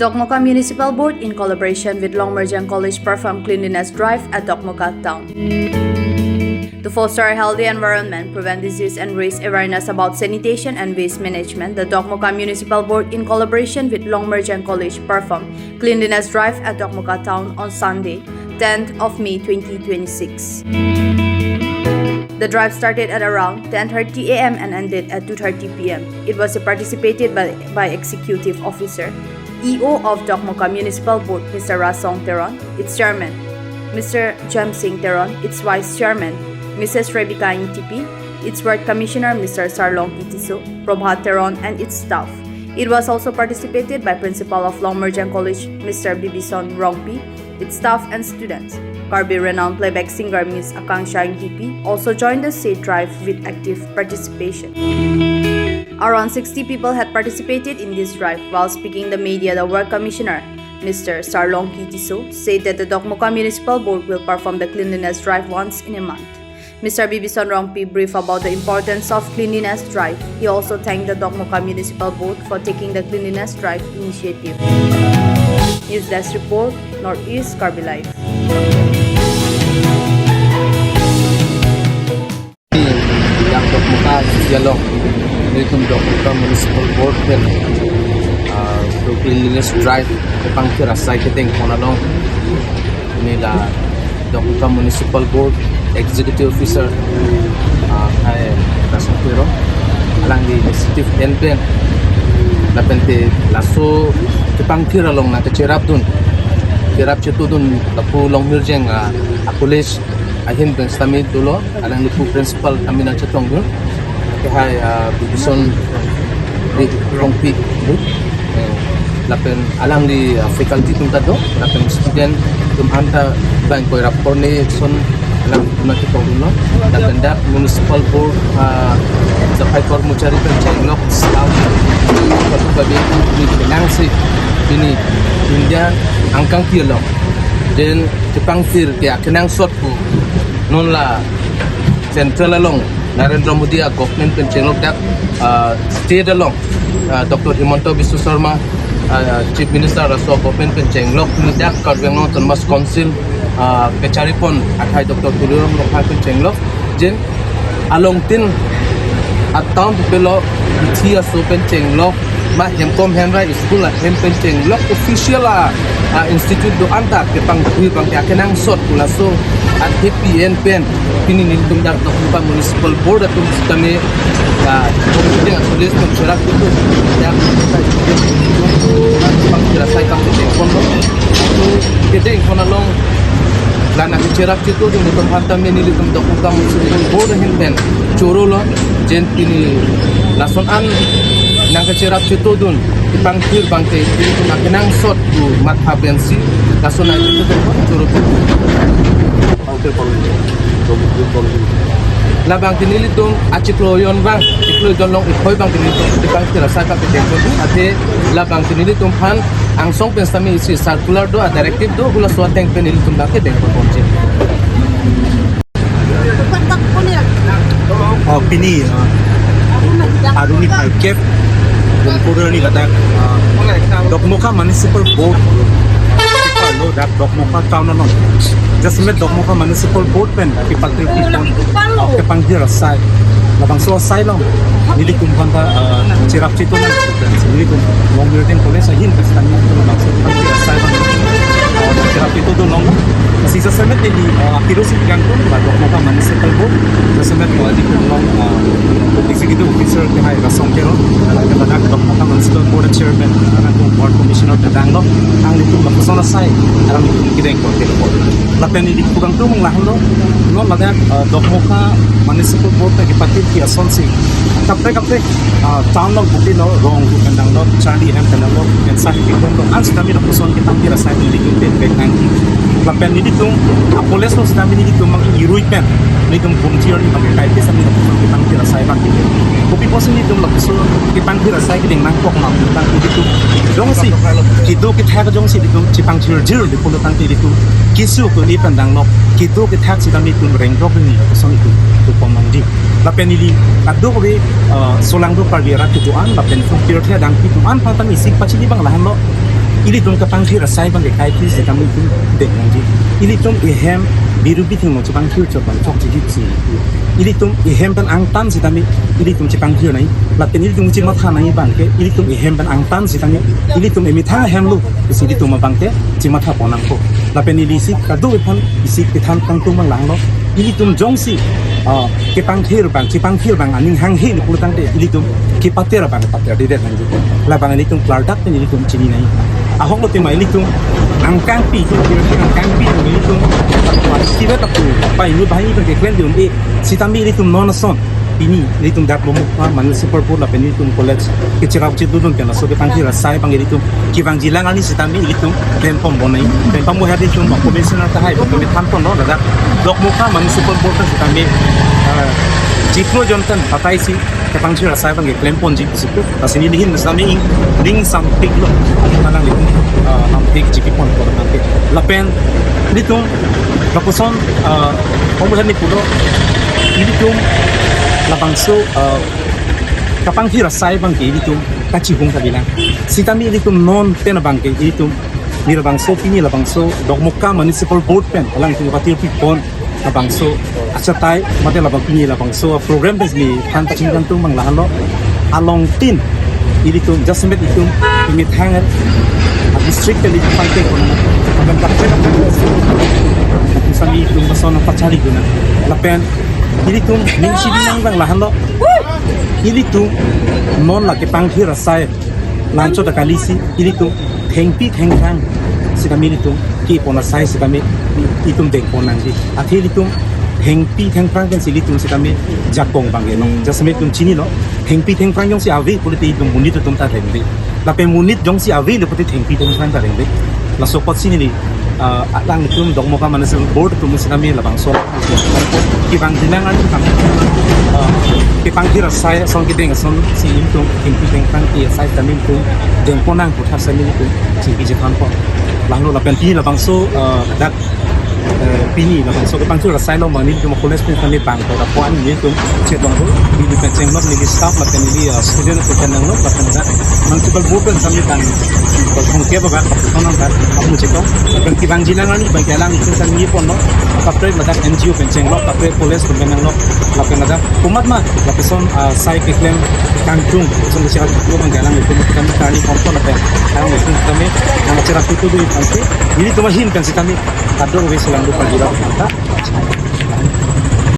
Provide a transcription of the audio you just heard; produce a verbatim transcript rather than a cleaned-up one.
Dokmoka Municipal Board, in collaboration with Longmirjeng College, perform cleanliness drive at Dokmoka town. To foster a healthy environment, prevent disease, and raise awareness about sanitation and waste management, the Dokmoka Municipal Board, in collaboration with Longmirjeng College, perform cleanliness drive at Dokmoka town on Sunday, tenth of May twenty twenty-six. The drive started at around ten thirty a m and ended at two thirty p m. It was participated by, by Executive Officer, E O of Dokmoka Municipal Board, Mister Rasong Teron, its chairman, Mister Jem Singh Teron, its vice chairman, Missus Rebecca Ingtipi, its ward commissioner, Mister Sarlongki Tisso, Prabhat Teron, and its staff. It was also participated by Principal of Longmirjeng College, Mister Bibison Rongpi, its staff and students. Karbi renowned playback singer Miss Akanksha Ingtipi also joined the said drive with active participation. Around sixty people had participated in this drive. While speaking the media, the ward commissioner, Mister Sarlongki Tisso, said that the Dokmoka Municipal Board will perform the cleanliness drive once in a month. Mister Bibison Rongpi briefed about the importance of cleanliness drive. He also thanked the Dokmoka Municipal Board for taking the cleanliness drive initiative. News Desk Report, Northeast Karbi Live. Yang Dokmoka Dialog, nelitum Dokmoka Municipal Board pen, ah, cleanliness drive kepangthir asai kedeng pon along, neli la Dokmoka Municipal Board Executive Officer, ah, hai Rasong Teron, alangli initiative en pen, lapen te laso kepangthir along nangkacherapdun, cherap chetudun lapu Longmirjeng, ah, a college ahin pen sitame dolo, alangli pu principal tame nangchetongdun. Ke hai, ah, Bibison Ri Rongpi, eh, lapen alangli, ah, faculty atum ta do, lapen student atum anta bang koi rap korne son alang atum nangchetongdunlo. Lapen dak municipal board, ah, saphai kormochari pen chenglok staff, katu kabi ni kenang si pini India angkang kilo. Then kepangthir ke akenangsot pu non la central along Narendra Modi a government pen chenglok dak, ah, state along, ah, Doctor Himanta Biswa Sarma, ah, Chief Minister laso government pen chenglok ni dak Karbi Anglong Autonomous Council, ah, kacharipon akhai Doctor Tuliram Ronghang pen chenglok. Jen along tin a town pelo ithi aso pen chenglok, ma hemkom hemra school ahem pen chenglok official a, a institute do-an ta kepangthir abang ke akenangsot pu laso a H P N pen pini nelitum dak Dokmoka Municipal Board atum sitame, a, committee a police pen cherap itu dak pangthir asai kam kedeng pon lo. Kedeng pon along la nangkacherap chetudun atum aphan tame nelitum Dokmoka Municipal Board ahin pen chorolo. Jen pini lason an nangkacherap chetudun kepangthir abang ke nelitum akenangsot pu matha pensi lason an chetudun choro. Labang ke nelitum achiklo ajon abang, chiklo ajon along iphoi abang ke nelitum kepangthir asai abang kedeng pon, athe labang ke nelitum aphan angsong pen sitame isi circular do, a directive do, hula so ateng pen nelitum abang kedeng pon ponji. Oh, pini, uh, aruni paikep, Bungkuru ni kata, uh, Dokmoka Municipal Board, lo dak Dokmoka town along. Jasemet Dokmoka Municipal Board pen kepangthir pon, kepangthir asai. Labangso asai along nelitum aphan ta, uh, cherap chetudun, nelitum Longmirjeng College ahin pen sitame labangso kepangthir asai along, uh, cherap chetudun long. Si jasemet neli, uh, apiro si kangtung ba Dokmoka Municipal Board, jasemet, uh, nelitum along, uh, Executive Officer ke hai Rasong Teron, lapen ladak Dokmoka Municipal Board Chairman, lapen ward commissioner kedang lo, nanglitum lapuson asai, nanglitum kedeng pon ke lo. Lapen neli kangtung mung lahenlo, non ladak, uh, Dokmoka Municipal Board ta kepatiri asonsi kaprek kaprek, uh, town along bukti lo, rong kedang lo, charli hem kedang lo, pen sari kedang lo, an sitame lapuson kepangthir asai nelitum pen kedang. Lapen nelitum a college along sitame nelitum mang irui pen nelitum volunteer ni bang kai ke sitame lapuson kepangthir asai abang ke. Kopi pusi nelitum lapuson kepangthir asai kedeng nangkok ma abang ke nelitum jongsi kedo kethak jongsi nelitum chepangthir jir di pulo tangte nelitum keso ko ni pandang lo, kedo kethak sitame nelitum rengdok ni lapuson nelitum tu pon nangji. Lapen neli kadokave, uh, solangdo Karbi arat kedo-an, lapen volunteer kedang kedo-an aphan tame isi pachini abang lahenlo. Ilitum kapangthir asai abangke kaike sitame itum deng nangji. Ilitum ehem biru bithengno chepangthir chot abang chokche ji si. Ilitum ehem pen angtan sitame ilitum chepangthir nangji. Lapen ilitum chematha nangji abangke ilitum ehem pen angtan sitame ilitum emethang ahemlo si ilitum abangke chematha pon nangpo. Lapen ili isi kadokave aphan isi kethan kangtung abang lahelo. Ilitum jongsi, ah, kepangthir abang, chepangthir abang aning hanghe ni pulotangte ilitum kepater abang paterdedet nangji. Labang ilitum klardak pen ilitum chini nangji. Ahok lo tema ilitum angkangpi, ilitum angkangpi ilitum, ah, sivet apu, pa inut bahai ilitum keklem di un-e, sitame ilitum non ason pini ilitum dak Dokmoka Municipal Board lapen ilitum college kecherap chedodun pen laso kepangthir asai abang ilitum kevangjilang arni sitame ilitum klempon bom nangji. Klempon bom hadi ilitum commissioner tahai ilitum than ponlo ladak Dokmoka Municipal Board ta sitame, eh, chiklo jon pen patai si kepangthir asai abangke klemponji pusi pu. Lasi neli ahin sitame ing ning sampik lo. Alang ilitum, eh, sampik chiki pon pon abangke. Lapen ilitum lapuson, eh, komuhan ni pulo ilitum labangso, eh, kapangthir asai abangke ilitum kachihung kalilang. Sitame ilitum non pen abangke ilitum ni labangso pini labangso Dokmoka Municipal Board pen alangtum patir pipon labangso achatai mate labang pini labangso program pen neliphan kachingkangtung abang lahelo. Along tin ilitum jasemet itum emethang a district pen ilitum pangke kono. Lapen kaprek kaprek sami itum bason pachari dun nang. Lapen ilitum ning si nang abang lahelo. Ilitum non la kepangthir asai la-anchot ta kali si ilitum thengpi thengphrang sitame ilitum kepon asai sitame itum dengpon nangji. Athe ilitum thengpi thengphrang pen si ilitum sitame jakong abang no. Jasemet itum chinilo. Thengpi thengphrang jongsi ave pulote itum monit atum ta rengve. Lapen monit jongsi avelo pulote thengpi thengphrang ta rengve. Laso apotsi neli, ah, alangtum Dokmoka Municipal Board atum sitame labangso kevangjilang arni kam, ah, kepangthir asai ason kedeng ason si ilitum thengpi thengphrang ke asai sitame ilitum dengpon nang puthot sitame ilitum chingki chethanpon. Lahelo lapen pini labangso, ah, dak, eh, pini labangso kepangthir asai along abang nelitum college pen sitame bang ko da puan nelitum chetong do, neli pen chenglok, neli staff lapen neli, ah, student atum pen nanglok lapen dak Municipal Board pen sitame bang kongke ba bang koson nang dak amu chetong. Lapen kevangjilang arni abangke alangtum sitame ponlo. Kaprek ladak N G O pen chenglok, kaprek college atum pen nanglok. Lapen ladak komat ma lapuson, ah, asai keklem kangtung ason kecherap lo abangke alangtum sitame karni ponpon lapen alangtum sitame nangcherap tutu do abangke. Nelitum ahin pen sitame kadokave selam do pagirap ta.